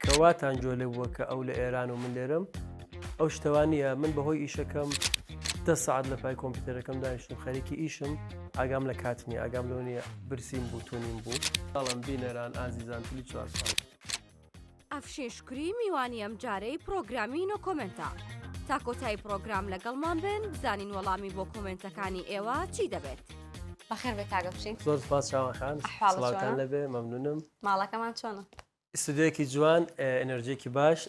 کە واتان گوێ لێ بووە کە ئەو لە ئێران و من لێرەم ئەو شتەوە نییە من بەهۆی ئیشەکەم دە سەعات لە پای کۆمپیوتەرەکەم دانیشتم خەریکی ئیشم ئاگام لە کات نییە ئاگام لەوە نییە برسیم بوو تونیم بوو بەڵام بینەران ئازیزان 44 ساڵ. ئەفشین شوکری میوانی ئەمجارەی پڕۆگرامی نۆ کۆمێنتە. تا کۆتایی پڕۆگرام لەگەڵمان بن بزانین وەڵامی بۆ کۆمێنتەکانی ئێوە چی دەبێت. بەخێر بێی کاک ئەفشین. زۆر سپاس چاوان خان ئەحواڵت سڵاوتان چۆنە؟ لێبێ مەمنونم. ماڵەکەمان چۆنە؟ ئیستودیۆیەکی جوان ئێنێرجیەکی باش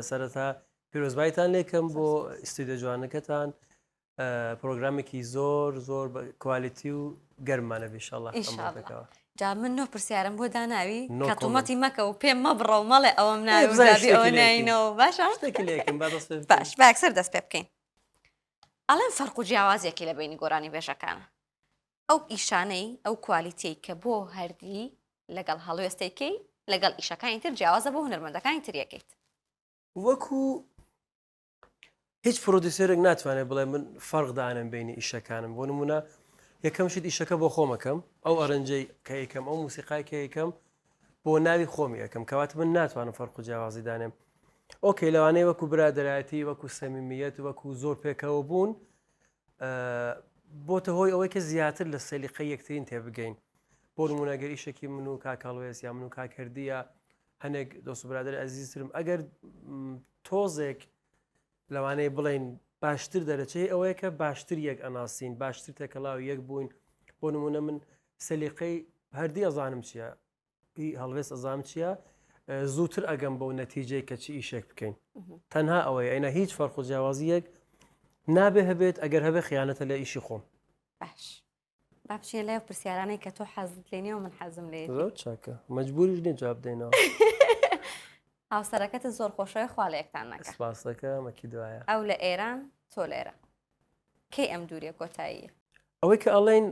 سەرەتا پیرۆزبایتان لێکەم بۆ ئیستودیۆ جوانەکەتان پرۆگرامێکی زۆر زۆر بە کوالیتی و گەرممانە بێ ئینشاڵڵا ئینشاڵڵا جا من نۆ پرسیارم بۆ داناوی کە تۆمەتی مەکە و پێم مەبڕە و مەڵێ ئەوەم ناوی و جوابی ئەوە ناینەوە باشە شتێکی لێکم با دەست پێ بکەین. باش با یەکسەر دەست پێ بکەین ئەڵێن فەرق و جیاوازیەکی لە بەینی گۆرانی بێژەکانە ئەو ئیشانەی ئەو کوالیتیەی کە بۆ هەردی لەگەڵ هەڵوێستێکەی لەگەڵ ئیشەکانی تر جیاوازە بۆ هونەرمەندەکانی تر یەکەیت. وەکو هیچ پرۆدیسێرێک ناتوانێت بڵێ من فەرق دانێم بینی ئیشەکانم بۆ نمونە یەکەم شت ئیشەکە بۆ خۆمەکەم ئەو arrange ەی کە یەکەم ئەو موسیقای کە یەکەم بۆ ناوی خۆمی یەکەم کەواتە من ناتوانم فەرق و جیاوازی دانێم okay لەوانەیە وەکو برادەرایەتی وەکو سەمیمیەت وەکو زۆر پێکەوە بوون بۆتە هۆی ئەوەی کە زیاتر لە سەلیقەی یەکترین تێبگەین بۆ نمونە گەر ئیشێکی من و کاک هەڵوێست یا من و کاک هەردیە هەنێک دۆست و برادەر ئەزیزترم ئەگەر تۆزێک لەوانەیە بڵێن باشتر دەرەچەی ئەوەیە کە باشتر یەک ئەناسین باشتر تێکەڵاو یەک بووین بۆ نمونە من سەلیقەی هەردی ئەزانم چییە ئی هەڵوێست ئەزانم چییە زووتر ئەگەم بەو نەتیجەی کە چی ئیشێک بکەین تەنها ئەوەیە ئەینا هیچ فەرق و جیاوازیەک نابێ هەبێت ئەگەر هەبێ خیانەتە لە ئیشی خۆم باش با بچینە لای پرسیارانەی کە تۆ حەزت لێ نییە و من حەزم لێ زۆر چاکە مەجبوریش نیە جواب دەینەوە هاوسەرەکەتە زۆر خۆشەوەی خوا لە یەکتان نەکە سپاسەکە مەکی دوایە ئەو لە ئێران تۆ لێرە کەی ئەم دووریە کۆتاییە؟ ئەوەی کە ئەڵێن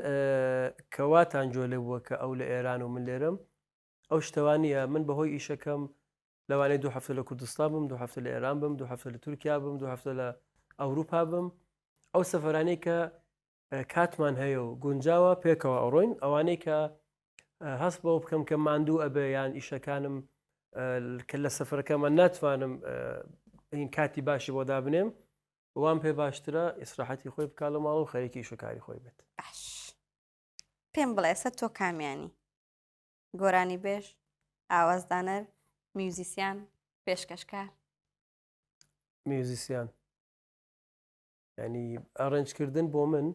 کە واتان گوێ لێ بووە کە ئەو لە ئێران و من لێرەم ئەو شتەوە نییە من بەهۆی ئیشەکەم لەوانەیە دوو هەفتە لە کوردستان بم دوو هەفتە لە ئێران بم دوو هەفتە لە تورکیا بم دوو هەفتە لە ئەوروپا بم ئەو سەفەرانەی کە کاتمان هەیە و گونجاوە پێکەوە ئەڕۆین ئەوانەی کە هەست بەوە بکەم کە ماندوو ئەبێ یان ئیشەکانم کە لە سەفەرەکەمە ناتوانم این کاتی باشی بۆ دابنێم وام پێ باشترە ئیسراحەتی خۆی بکا لە ماڵ و خەریکی ئیش و کاری خۆی بێت. باش پێم بڵێ ئێستا تۆ کامیانی؟ گۆرانی بێژ، ئاوازدانەر، میوزیسیان، پێشکەشکار؟ میوزیسیان ینی arrange کردن بۆ من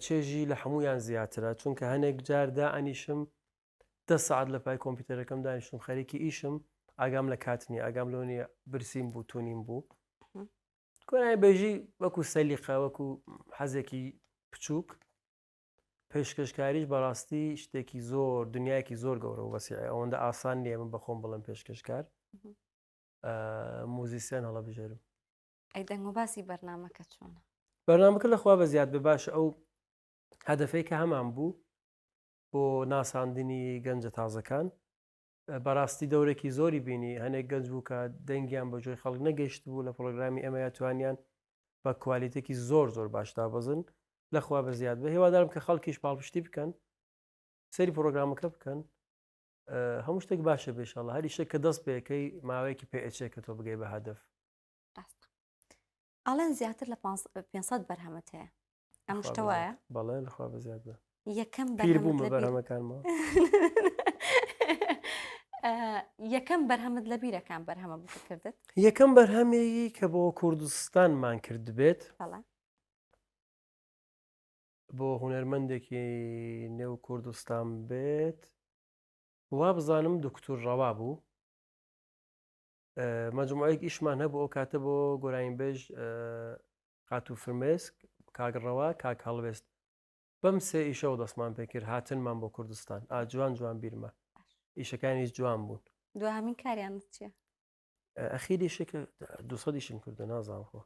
چێژی لە هەمویان زیاترە چونکە هەنێک جاردا ئەنیشم دە سەعات لە پای کۆمپیوتەرەکەم دانیشتم خەریکی ئیشم ئاگام لە کات نییە ئاگام لەوە نییە برسیم بوو تونیم بوو گۆرانی بێژی وەکو سەلیقە وەکو حەزێکی بچووک پێشکەشکاریش بەڕاستی شتێکی زۆر دنیایەکی زۆر گەورە و وەسیعە ئەوەندە ئاسان نییە من بەخۆم بڵێم پێشکەشکار موزیسیان هەڵەبژێرم ئەی دەنگ و باسی بەرنامەکە چۆنە؟ بەرنامەکە لەخوا بە زیاد بێ باش ئەو هەدەفەی کە هەمان بوو بۆ ناساندنی گەنجە تازەکان بەڕاستی دەورێکی زۆری بینی هەنێک گەنج بوو کە دەنگیان بە جۆی خەڵک نەگەیشت بوو لە پرۆگرامی ئێمەیا توانیان بە کوالیتێکی زۆر زۆر باش دابەزن لەخوا بە زیاد بە هیوادارم کە خەڵکیش پاڵپشتی بکەن سەری پرۆگرامەکە بکەن هەموو شتێک باشە بێشەڵە هەری شتێک کە دەست پێەکەی ماوەیەکی پێئچێ کە تۆ بگەی بە هەدف ڕاستە ئەڵێن زیاتر لە 500 بەرهەمت هەیە ئەم شتە وایە بەڵێ لەخوا بەزیاد بێ یەکەم پیر بووم بە بەرهەمەکانمەوە یەکەم بەرهەمت لە بیرەکان بەرهەمە بکردت یەکەم بەرهەمێکی کە بۆ کوردستانمان کردبێت بۆ هونەرمەندێکی نێو کوردستان بێت وا بزانم دکتور ڕەوا بوو مەجموعەیەک ئیشمان هەبوو ئەو کاتە بۆ گۆرانیبێژ خاتوو فرمێسک کاک ڕەوا کاک هەڵوێست بەم سێ ئیشەوە دەستمان پێکرد هاتنمان بۆ کوردستان ئا جوان جوان بیرمە ئیشەکانیش جوان بوون دوهەمین کاریان چییە؟ ئەخیر ئیشێکە 200 ئیشم کردو نازانم خۆ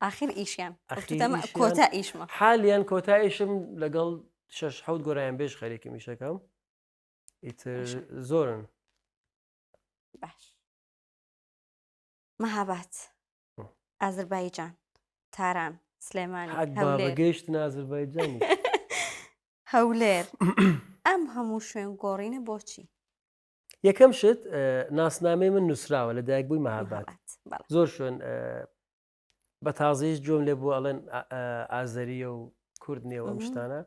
ئاخر ئیشیان کۆتا ئیشمە حالیان کۆتا ئیشم لەگەڵ شش حەوت گۆرانیبێژ خەریکم ئیشەکەم ئیتر زۆرن باش مەهابات ئازربایجان تاران سلێمانی گەیشت ئازربایجان هەولێر. ئەم هەموو شوێن گۆڕینە بۆچی؟ یەکەم شت ناسنامەی من نووسراوە لە دایک بووی مەهاباد زۆر شوێن بە تازەیش جۆم لێ بوو ئەڵێن ئازەریە و کورد نییە و ئەم شتانە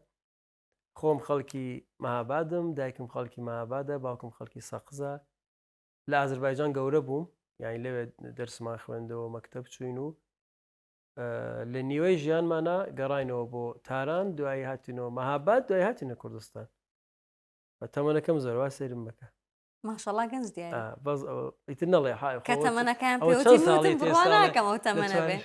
خۆم خەڵکی مەهابادم دایکم خەڵکی مەهابادە باوکم خەڵکی سەقزە لە ئازربایجان گەورە بووم یانی لەوێ دەرسمان خوێندەوە مەکتەب چوین و لە نیوەی ژیانمانە گەڕاینەوە بۆ تاران دوایی هاتینەوە مەهاباد دوای هاتینە کوردستان بە تەمەنەکەم زۆر وا سەیرم مەکە ماشەڵا گەنج دیاری بەس ئیتر نەڵێ های کە تەمەنەکەیان پێوتی وتم بڕوا ناکەم ئەو تەمەنە بێ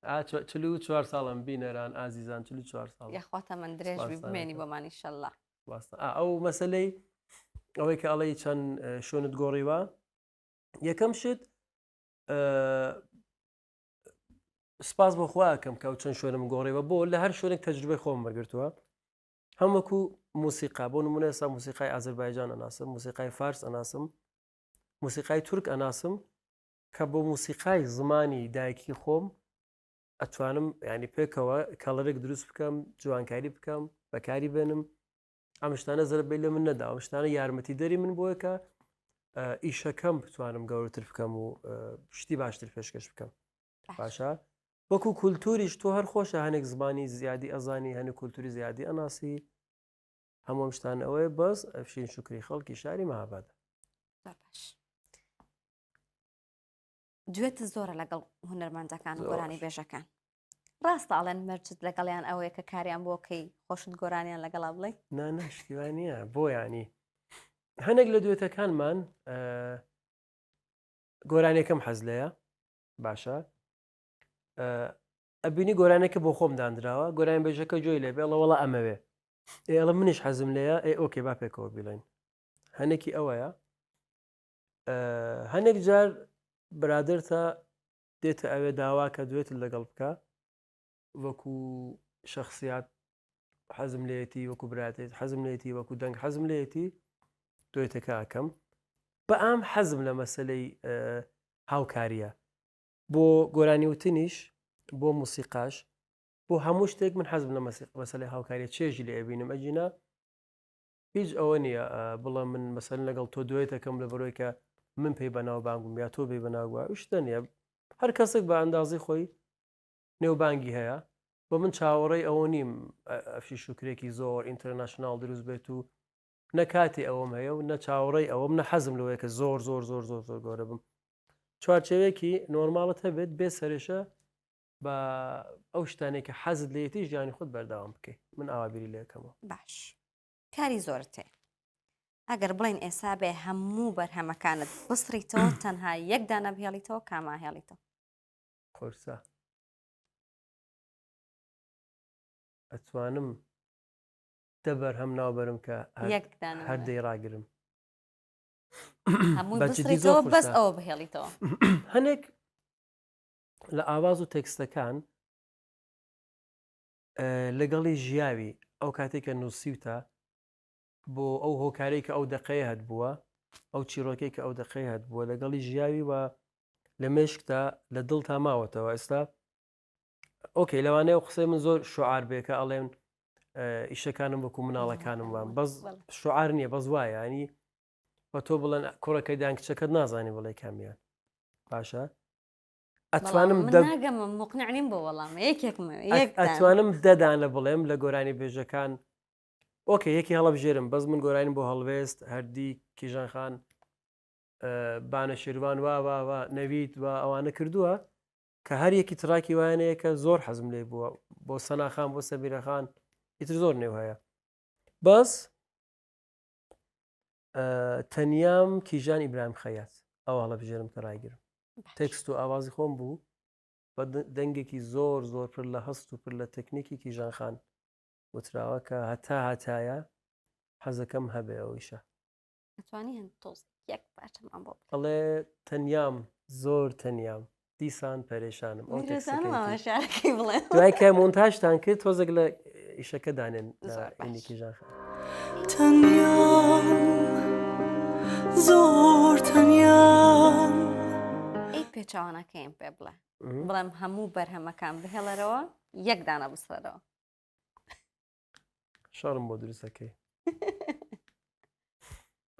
44 ساڵم بینەران ئازیزان 44 ساڵ یاخوا تەمەن درێژ بی بمێنی بۆمان ئیشەڵا ئەو مەسلەی ئەوەی کە ئەڵێی چەند شوێنت گۆڕیوە یەکەم شت سپاس بۆ خواکەم کە ئەو چەند شوێنم گۆڕیوە بۆ لە هەر شوێنێک تەجروبەی خۆم وەرگرتووە هەم وەکو موسیقا بۆ نمونە ئێستا موسیقای ئازربایجان ئەناسم موسیقای فارس ئەناسم موسیقای تورک ئەناسم کە بۆ موسیقای زمانی دایکی خۆم ئەتوانم ینی پێکەوە کەڵەرێک دروست بکەم جوانکاری بکەم بەکاری بێنم ئەم شتانە زەربەی لە من نەدا ئەم شتانە یارمەتی دەری من بۆیە کە ئیشەکەم بتوانم گەورەتر بکەم و شتی باشتر پێشکەش بکەم باشە وەکو کولتوریش تۆ هەر خۆشە هەنێک زمانی زیادی ئەزانی هەنێک کولتوری زیادی ئەناسی هەموو شتان ئەوەیە بەس ئەفشین شکری خەڵکی شاری مەهابادە باش دوێت زۆرە لەگەڵ هونەرمەندەکان و گۆرانی بێژەکان ڕاستە ئەڵێن مەرجت لەگەڵیان ئەوەیە کە کاریان بۆ کەی خۆشت گۆرانیان لەگەڵا بڵێ نا نا شتی وا نییە بۆ یانی هەنێک لە دوێتەکانمان گۆرانیەکەم حەز لەیە باشە ئەبینی گۆرانێکە بۆ خۆم دانراوە گۆران بێژەکە جۆی لێ بێڵە وەڵا ئەمەوێ ئێڵە منیش حەزم لێیە ئێ okay با پێکەوە بیڵێن هەنێکی ئەوەیە هەنێک جار برادرتە دێتە ئەوێ داوا کە دوێتت لەگەڵ بکە وەکو شخصیات حەزم لێتی وەکو براتێت حەزم لێتی وەکو دەنگ حەزم لێتی دوێتەکە ئەکەم بەئام حەزم لە مەسلەی هاوکاریە بۆ گۆرانی وتنیش بۆ موسیقاش بۆ هەموو شتێک من حەزم لە مەسلەی هاوکاریە چێژی لێ ئەبینم ئەگینا هیچ ئەوە نییە بڵێم من مەسەلەن لەگەڵ تۆ دوێتەکەم لە بەرۆی کە من پێی بەناوبانگم یا تۆ پێی بەناوبووە ئەو شتە نییە هەر کەسێک بە ئەندازەی خۆی نێوبانگی هەیە بۆ من چاوەڕێی ئەوە نیم ئەفشی شوکرێکی زۆر international دروست بێت و نە کاتی ئەوەم هەیە و نە چاوەڕێی ئەوەم نە حەزم لەوەیە کە زۆر زۆر زۆر زۆر زۆر گەورە بم چوارچێوەیەکی normal ت هەبێت بێ سەرێشە بە ئەو شتانێک کە حەزت لێتی ژیانی خۆت بەردەوام بکەیت من ئاوا بیری لێکەمەوە باش کاری زۆرت هەیە ئەگەر بڵێن ئێسا بێ هەموو بەرهەمەکانت بسڕیتەوە تەنها یەک دانە بهێڵیتەوە کاما هێڵیتەوە قورسە ئەتوانم دە بەرهەم ناوبەرم کە هەر دەی ڕاگرم هەموو بسڕیتەوە بەس ئەوە بهێڵیتەوە هەنێک لە ئاواز و تێکستەکان لەگەڵی ژیاوی ئەو کاتێک کە نووسیوتە بۆ ئەو هۆکارەی کە ئەو دەقەیە هەت بووە ئەو چیرۆکەی کە ئەو دەقەیە هەت بووە لەگەڵی ژیاوی و لە مێشکتا لە دڵتا ماوەتەوە ئێستا okay لەوانەیە و قسەی من زۆر شعار بێ کە ئەڵێن ئیشەکانم وەکو مناڵەکانم وام بەس شعار نییە بەس وایە ینی بە تۆ بڵێن کوڕەکەی دان کچەکەت نازانی بڵێ کامیان باشە ئەتوانم مقنعنیم بۆ وەڵام یەکێکم ئەتوانم دەدانە بڵێم لە گۆرانی بێژەکان okay یەکی هەڵبژێرم بەس من گۆرانیم بۆ هەڵوێست هەردی کیژان خان بانە شێروان وا وا وا نەوید و ئەوانە کردووە کە هەر یەکی track ی وایانەیە کە زۆر حەزم لێ بووە بۆ سەناخان بۆ سەبیرەخان ئیتر زۆر نێو هەیە بەس تەنیام کیژان ئیبراهیم خەیات ئەو هەڵەبژێرم کە ڕایگرم تێکست و ئاوازی خۆم بوو بە دەنگێکی زۆر زۆر پر لە هەست و پر لە تەکنیکی کیژان خان وتراوە کە هەتا هەتایە حەزەکەم هەبێ ئەویشە ئەتوانی هەند تۆز یەک پارچەمان بۆ ئەڵێ تەنیام زۆر تەنیام دیسان پەرێشانم ئەو شارەکەی بڵێ دوای کە مۆنتاژتان کرد تۆزێک لە ئیشەکە دانێن کیژان خان تەنیام زۆر تەنیام ئەی پێچوانەکەیم پێ بڵێ بڵێم هەموو بەرهەمەکان بهێڵەرەوە یەک دانە بسڕەرەوە شەڕم بۆ دروستەکەی.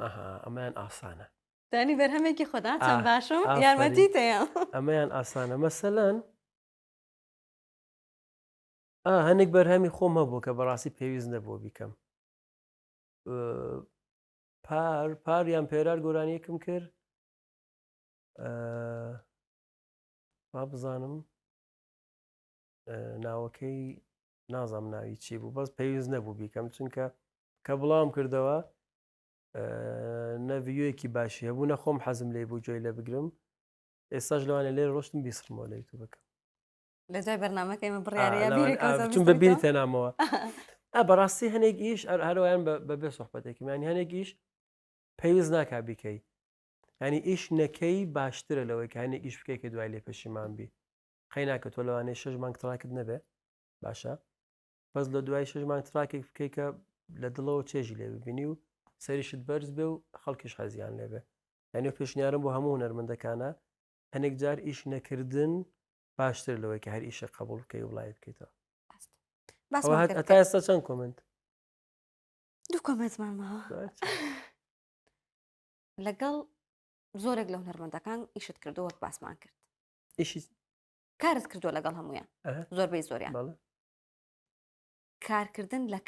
ئەها ئەمەیان ئاسانە. دانی بەرهەمێکی خۆدا چەند باشم یارمەتی تەیە. ئەمەیان ئاسانە مەسەلەن ئا هەنێک بەرهەمی خۆم هەبوو کە بەڕاستی پێویست نەبووە بیکەم. پار پار یان پێرار گۆرانیەکم کرد با بزانم ناوەکەی نازام ناوی چی بوو بەس پێویست نەبوو بیکەم چونکە کە بڵاوم کردەوە نە view ێکی باشی هەبوو نە خۆم حەزم لێ بوو گوێی لێ بگرم ئێستاش لەوانە لێرە ڕۆشتم بیسڕمەوە لە یوتیوبەکە لە دوای بەرنامەکە ئێمە بڕیارەیە چون بە بیری تێنامەوە ئا بەڕاستی هەنێک ئیش هەروایان بەبێ سۆحبەتێکی ینی هەنێک ئیش پێویست ناکا بیکەی ینی ئیش نەکەی باشترە لەوەی کە هەنێک ئیش بکەی کە دوای لێ پەشیمان بی قەیناکە تۆ لەوانەیە شەش مانگ track ت نەبێ باشە بەس لە دوای شەش مانگ track ێک بکەی کە لە دڵەوە چێژی لێ ببینی و سەریشت بەرز بێ و خەڵکیش حەزیان لێبێ یعنی پێشنیارم بۆ هەموو هونەرمەندەکانە هەنێک جار ئیش نەکردن باشتر لەوەی کە هەر ئیشە قبول بکەی و بڵاوی بکەیتەوە هەتا ئێستا چەند comment؟ دوو comment مان ماوە لەگەڵ زۆرێک لە هونەرمەندەکان ئیشت کردو وەک باسمان کرد ئیشی کارت کردووە لەگەڵ هەمویان زۆربەی زۆریان کارکردن لە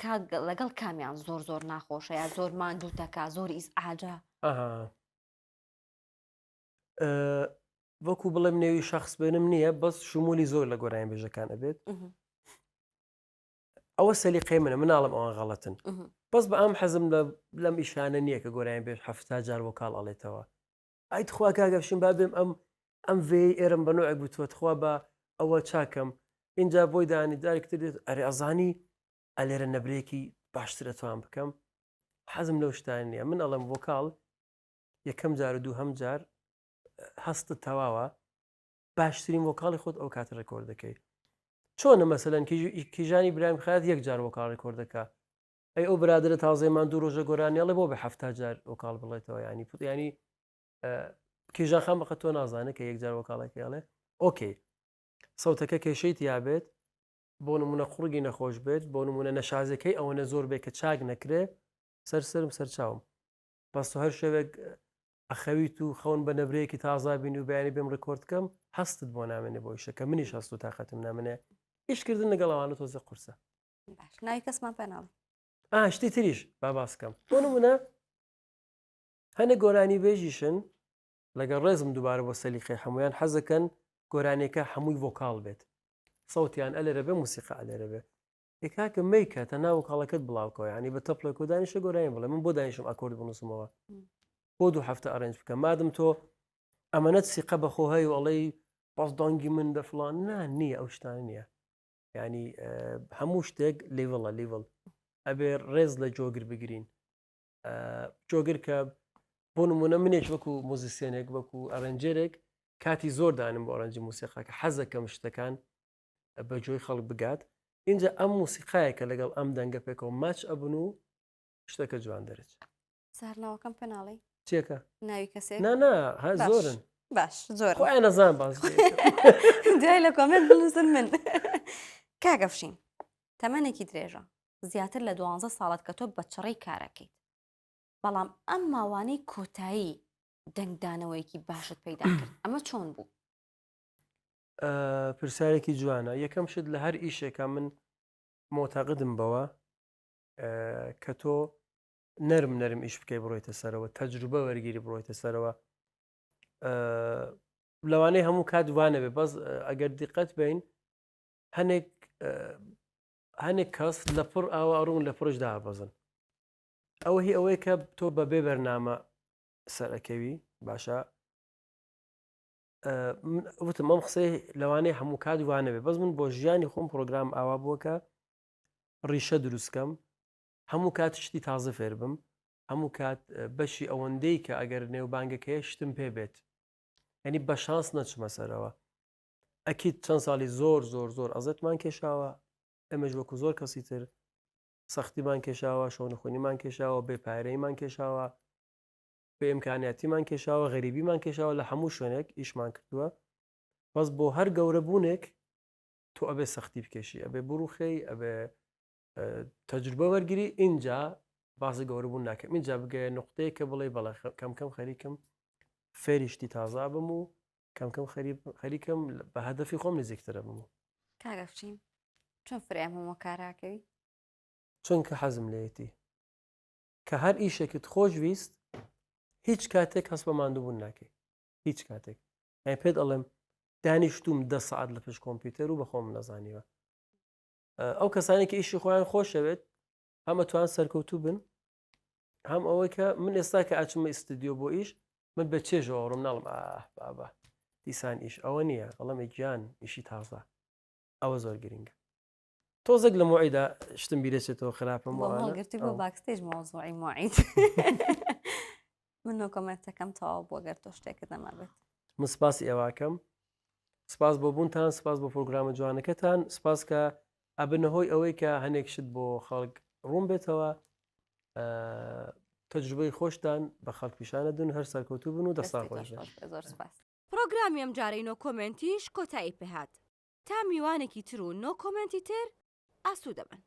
لەگەڵ کامیان زۆر زۆر ناخۆشە یا زۆر ماندووتەکە زۆر ئیزعاجە وەکو بڵێم نێوی شخص بێنم نییە بەس شمولی زۆر لە گۆرانی بێژەکان ئەبێت ئەوە سەلیقەی منە مناڵم ئەوان غەڵەتن بەس بە ئەم حەزم لەم ئیشانە نییە کە گۆرانی بێژ هەفتا جار vocal ئەڵێتەوە ئای تخوا کاک ئەفشین با بێم ئەم ئەم ڤێی ئێرم بە نوعێک بتوە تخوا بە ئەوە چاکەم اینجا بۆی دانی جارێک تر دێت ئەرێ ئەزانی ئەلێرە نەبرێکی باشتر ئەتوان بکەم حەزم لەو شتان نییە من ئەڵێم vocal یەکەم جار و دووهەم جار هەستت تەواوە باشترین vocal ی خۆت ئەو کات record دەکەی چۆنە مەسەلەن کیژانی برایم خەیات یەک جار vocal record دەکا ئەی ئەو برادرە تازەیمان دوو ڕۆژە گۆرانی ئەڵێ بۆ بە حەفتا جار vocal بڵێتەوە ینی پوت ینی کیژان خان بەقە تۆ نازانێت کە یەک جار vocal ەکەی ئەڵێ okay سەوتەکە کێشەی تیابێت بۆ نمونە قوڕگی نەخۆش بێت بۆ نمونە نەشازەکەی ئەوەنە زۆر بێت کە چاک نەکرێ سەر سرم سەرچاوم بەس هەر شەوێک ئەخەویت و خەون بە نەبرەیەکی تازا بین و بەیانی بێم record کەم هەستت بۆ نامێنێ بۆ ئیشەکە منیش هەست و تاقەتم نامێنێ ئیشکردن لەگەڵ ئەوانە تۆزێ قورسە باش ناوی کەسمان پێ ناڵێ ئا شتی تریش با باس کەم بۆ نمونە هەنێک گۆرانی بێژیشن لەگەڵ ڕێزم دووبارە بۆ سەلیقەی هەمویان حەزەکەن گۆرانیەکە هەمووی vocal بێت سەوتیان ئەلێرە بێ موسیقا ئەلێرە بێ ئێ کاکە مەیکە تەنها vocal ەکەت بڵاوکەوە یعنی بە تەپڵێک و دانیشە گۆرانی بڵێ من بۆ دانیشم ئاکۆرد بنووسمەوە بۆ دوو هەفتە arrange بکە مادم تۆ ئەمەنەت سیقە بەخۆ هەیە و ئەڵێی بەس دەنگی من دەفڵان نا نییە ئەو شتانە نییە ینی هەموو شتێک level ە level ئەبێ ڕێز لە جۆگر بگرین جۆگر کە بۆ نمونە منێک وەکو musician ێک وەکو arranger ێک کاتی زۆر دانم بۆ arrange ی موسیقاکە حەزەکەم شتەکان بە جۆی خەڵک بگات اینجا ئەم موسیقایە کە لەگەڵ ئەم دەنگە پێکەوە match ئەبن و شتەکە جوان دەرچ سار ناوەکەم پێ ناڵێی چێکە ناوی کەسێک نا نا هە زۆرن باش زۆر خۆیان نەزان باس دوای لە comment بنووسن من کاک ئەفشین تەمەنێکی درێژە زیاتر لە دوانزە ساڵت کە تۆ بە چڕی کارەکەیت بەڵام ئەم ماوانەی کۆتایی دەنگدانەوەیەکی باشت پەیدا کرد ئەمە چۆن بوو پرسیارێکی جوانە یەکەم شت لە هەر ئیشێکە من مۆتەقدم بەوە کە تۆ نەرم نەرم ئیش بکەی بڕۆیتە سەرەوە تەجروبە وەرگیری بڕۆیتە سەرەوە لەوانەیە هەموو کات وانەبێ بەس ئەگەر دیقەت بین هەنێک هەنێک کەس لە پڕ ئاوا ڕوون لە پڕش دابەزن ئەوە هی ئەوەیە کە تۆ بەبێ بەرنامە سەرەکەوی باشە وتم ئەم قسەی لەوانەیە هەموو کات وانەبێ بەس من بۆ ژیانی خۆم پرۆگرام ئاوا بووە کە ڕیشە دروستکەم هەموو کات شتی تازە فێر بم هەموو کات بەشی ئەوەندەی کە ئەگەر نێوبانگەکەیە شتم پێ بێت یعنی بە شانس نەچمە سەرەوە ئەکیید چەند ساڵی زۆر زۆر زۆر ئەزێتمان کێشاوە ئەمەش وەکو زۆر کەسی تر سەختیمان کێشاوە شەونخونیمان کێشاوە بێ پارەیمان کێشاوە بێ ئیمکانیاتیمان کێشاوە غەریبیمان کێشاوە لە هەموو شوێنێک ئیشمان کردووە بەس بۆ هەر گەورە بوونێک تۆ ئەبێ سەختی بکێشی ئەبێ بڕوخێی ئەبێ تەجروبە وەرگری ئینجا. باسی گەورە بوون ناکەم اینجا بگەیە نقطەیە کە بڵێ بەڵێ کەم کەم خەریکم فێری شتی تازە بم و کەم کەم خەریکم بە هەدەفی خۆم نزیکترە بم و کاگەفچین چۆن فرێم هەموو کاراکەوی چونکە حەزم لێیەتی کە هەر ئیشێکت خۆش ویست هیچ کاتێک هەست بە ماندووبوون ناکەی هیچ کاتێک یان پێت ئەڵێم دانیشتوم دە سعات لە پشت کۆمپیوتەر و بەخۆم نەزانیوە ئەو کەسانی کە ئیشی خۆیان خۆشەوێت هەم ئەتوان سەرکەوتوو بن هەم ئەوەی کە من ئێستا کە ئەچمە ئیستدیۆ بۆ ئیش من بە چێژەوە ڕم ناڵم ئاه بابا دیسان ئیش ئەوە نییە ئەڵم گیان ئیشی تازە ئەوە زۆر گرنگە تۆزێک لە موعیدا شتم بیرەچێتەوە خراپم گرتی بۆ backstage مۆزوعی موعید من نۆ کۆمێنتەکەم تەواو بۆ گەر تۆ شتێکت نەمابێت من سپاسی ئێواکەم سپاس بۆ بوونتان سپاس بۆ پرۆگرامە جوانەکەتان سپاس کە ئەبنە هۆی ئەوەی کە هەنێک شت بۆ خەڵک ڕوون بێتەوە تەجروبەی خۆشتان بە خەڵک پیشانە دون هەر سەرکەوتوو بن و دەستان خۆش زۆر سپاس. پڕۆگرامی ئەمجارەی نۆ کۆمێنتیش کۆتایی پێهات تا میوانێکی تر و نۆ کۆمێنتی تر ئاسوودە بن.